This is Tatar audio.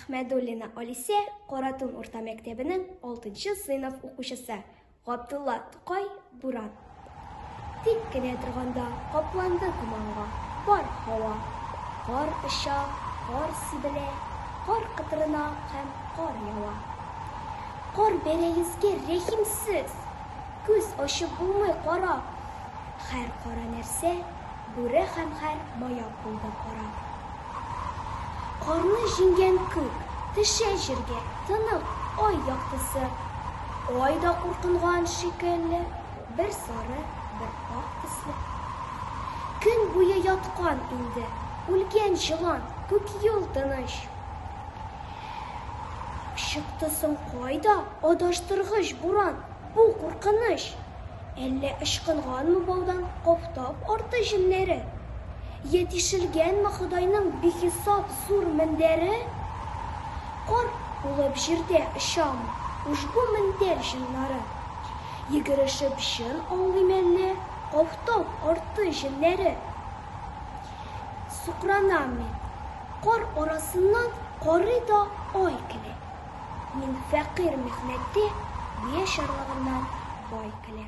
Әхмәдуллина Алисә, Каратун урта мәктәбенең 6 сыйныф укучысы. Габдулла Тукай, Буран. Тик кенә торганда капланды томанга бар һава. Кар оча, кар сибелә, кар кытырына һәм кар ява. Кар бәрә йөзгә рәхимсез, күз ачып булмый карап. Һәр кара нәрсә бүре һәм һәр маяк булды кара. Карны җиңгән күк, төшә җиргә тонык ай яктысы. Ай да куркынган шикелле, бер сары, бер ак төсле. Көн буе яткан инде, үлгән җылан, күк юл тыныч. Чыкты соң кайда адаштыргыч буран, бу куркыныч? Әллә ычкынганмы баудан кафтап арты җеннәре? Йә тишелгәнме Ходайның бихисап зур мендәре? Кар булып җирдә очамы ушбу мендәр җыннары? Йөгерешеп җын аулый мәллә кафтап арты җеннәре? Сукранам мин. Кар арасыннан карый да ай көлә. Мин фәкыйрь михнәттә, бия чарлагыннан бай көлә.